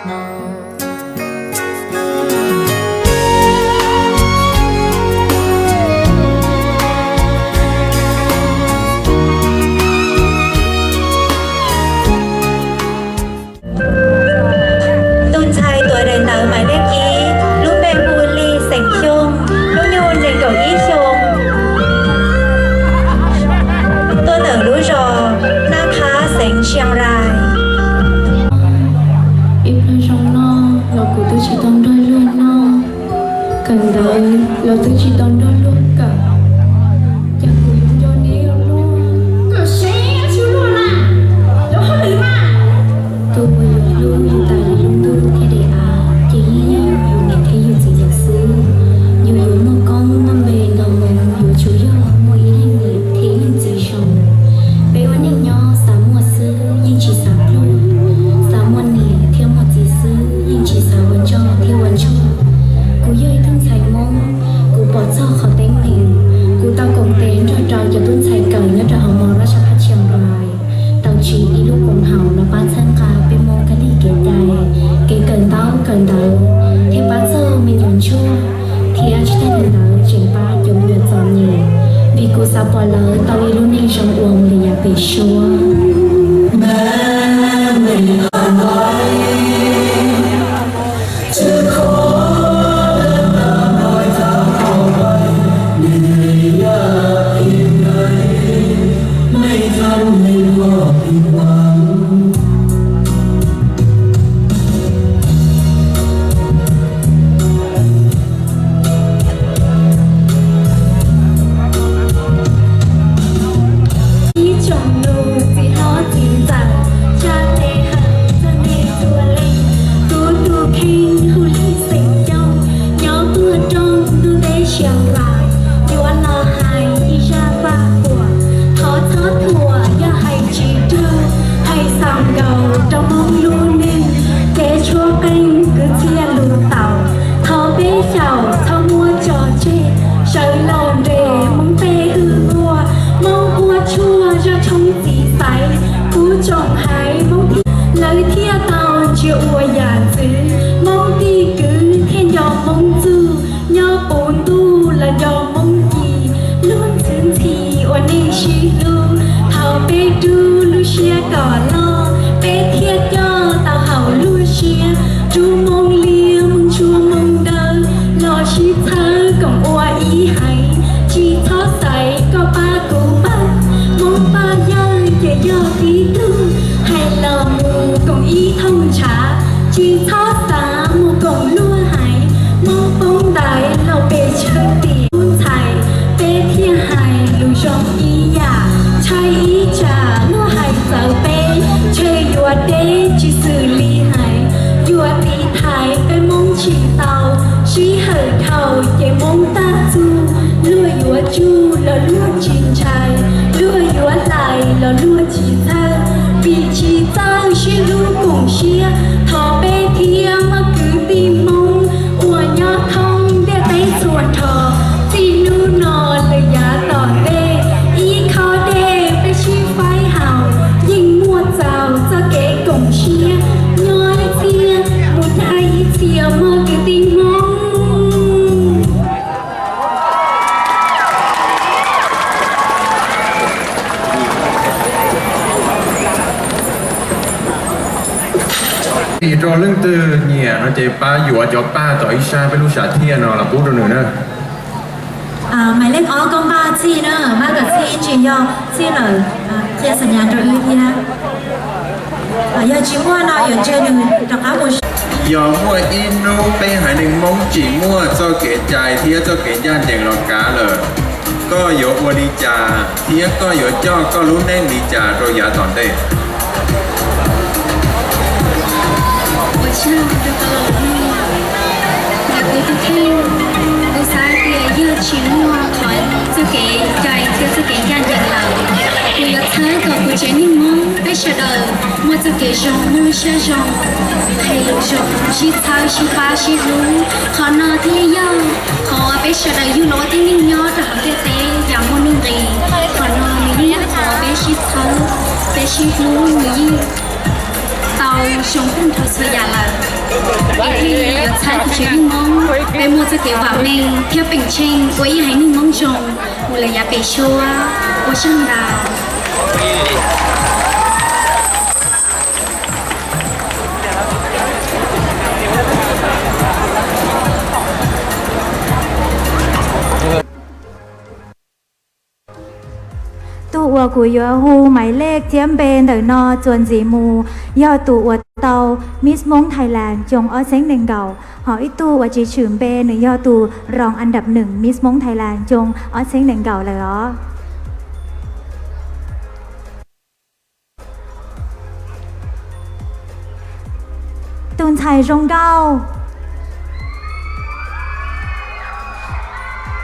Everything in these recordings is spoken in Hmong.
Tus ntxhais tuav daim ntawv mas dej kib, lub npe hu Lis xeem Xyooj, hnub nyoog nees nkaum ib xyoos, tuaj ntawm lub zos Naj Khab xeev Xias Lais. Ib pliag zoo no los kuv twb tsis tau nrog luag noj, kawm ntawv los twb tsis tau nrog luag kawm, cas kuv yuav nco neb ua luaj. Kawm seb tsis luag na, yuav hauj lwm mas. Tus uas yus hlub yus tas li lub ntuj thiab daim av ces yeej yog yus niam thiab yus txiv ntawd xwb. Yus yuav muaj koob muaj npe nto mus yuav tsum yog muaj ib leeg niam thiab ib leeg txiv zoo. Peb ua neej nyob xav muaj xwb yeej tsis xav pluag, xav muaj niam thiab muaj txiv xwb yeej tsis xav ua ntsoj thiab ua ntsuag. Kuv yog ib tug ntxhais Hmoob, kuv pom txog qhov teeb meem, kuv tau koom tes nrog rau cov tub ntxhais kawm nyob rau hauv mos raj sab phaj Chiang Rai tau tsim ib lub koom haum los pab txhawb nqa peb Hmoob kab lig kev cai, kev kawm ntaub kawm ntawv, thiab pab txog me nyuam ntsuag, thiab tsis tag li ntawd tseem pab cov me nyuam txom nyem, vim kuv xav pom lawv tau ib lub neej zoo uas mus li yav pem suab. Ib tsoom nus txiv hlob txiv ntxawm, tsa tes hawm txog nej txhua leej. Kuv tus kheej hu Lis xeem Xyooj, nyob puag roob ntuj teb Sias Lais, yuav los hais ib zaj vaj huam, thov txhob thuam yog hais tsis raug, hais xaus nkaus rau Hmoob lub neej, kev tshuab qeej kwv txhiaj lus taus, thov peb xyaum txhob muab tso tseg, sawv los nres Hmoob tej hwj huaj, Hmoob ua tshuaj zaj tshoob txiv xaiv, kuv tsoom haiv Hmoob thiaj, lawv thiaj tau ntsia ua yam ntxwv, Hmoob tij kwv thiaj nco Hmoob txuj, nyob puv ntuj los nco Hmoob ci, lub ntxwv ntxhi ua neej sib hlub. Thaum peb rub lub siab kom loj, peb thiaj coj tau haum lub siab, rub Hmoob liab Hmoob ntsuag Hmoob dawb, los sib txhawb koom ua ib haiv, tsis txhob xaiv koj pab kuv pab, Hmoob pab yawg ces yog tib tug, hais los mus koom ib thooj ntshav, tsis txhob xav mus koom luag haiv, Hmoob poob ntaiv los pes tsawg tim tub ntxhais, peb thiaj hais lus zoo ib yam, ntshai ib tsam luag hais txawv peb, ntshe yuav deb tsis xws li hais, yuav tiv thaiv peb Hmoob tsis tau, sij hawm dhau ces Hmoob tag txug, luag yuav tsuj los luag tsis ntshai, luag yuav hlais los luag tsis txhawj, vim tsis txawj sib hlub koom siab, thov peb thiab muaj kwv tij Hmoob uas nyob thoob ntiaj teb txhua nrho, txij hnub no lawm yav tom ntej, ib khob dej peb sib faib haus, yeej muaj txaus txoj kev koom siab, nyob ib txhia mus tag ib txhia muaj kwv tij Hmoob. Rau leej twg nyiam no ces pab yuav cov paj tom ib sab peb lub sam thiaj no los pub rau nws na. Maiv leej ob koj npaj txhij na, maj kom txhij tsis yog txhij lawm, cia xam nyas rau wb thiab. Yog tsis muaj no yuav ntshe nws rov qab mus. Yog muaj ib hnub peb haiv neeg Hmoob tsis muaj txoj kev cai thiab txoj kev ncaj ncees los kav lawm, koj yuav ua li cas thiab koj yuav coj koj lub neej li cas rau yav tom ntej? Ua tsaug rau koj los, ntawm kuv tus kheej, kuv xav tias yog tsis muaj qhov txoj kev cai thiab txoj kev ncaj ncees lawm, kuv yuav txhawb kom kuv tsev neeg Hmoob peb sawv daws muaj txoj kev zoo, muaj lub siab zoo, hais lus zoo, sib txhawb sib pab sib hlub. Qhov no thiaj li yog qhov uas peb sawv daws yug los ua tib neeg nyob rau hauv ntiaj teb yam muaj nuj nqis. Qhov no nws yeej yog qhov peb sib txhawb, peb sib hlub, nws yeej tau zoo kawg nrho txhua yam lawm. Peb thiaj yuav txhawb txoj kev Hmoob, peb muaj txoj kev vam meej thiab peem tsheej ua ib haiv neeg Hmoob zoo mus lawm yav pem suab. Ua tsaug ntau. Tus uas kuv yuav hu maiv lej thiab npe ntawm no txuas ntxiv mus yog tus uas tau Miss Hmoob Thailand xyoo ob txheeb nees nkaum, ho ib tug uas tsis tshwm npe nws yog tus rong an dab hneem Miss Hmoob Thailand xyoo ob txheeb nees nkaum lawm os. Tus ntxhais zoo nkauj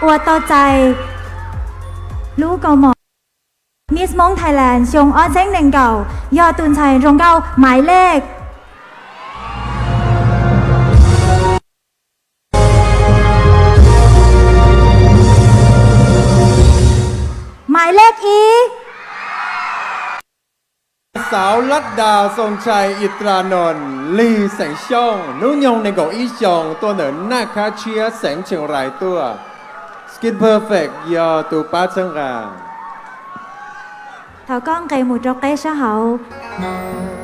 uas tau txais lub kaus mom Miss Hmoob Thailand xyoo ob txheeb nees nkaum yog tus ntxhais zoo nkauj maiv lej Maiv lej ib, Xauv Laj Das Xoo Ntshai Ib Ra Noos, Lig xeem Xyooj, hnub nyoog nees nkaum ib xyoos, tuaj ntawm Naj Khab Tshiab xeev Tsheej Rais tuaj. Skin Perfect yog tus pab txhawb nqa. Thov koj nqes mus rau qeb sab hauv.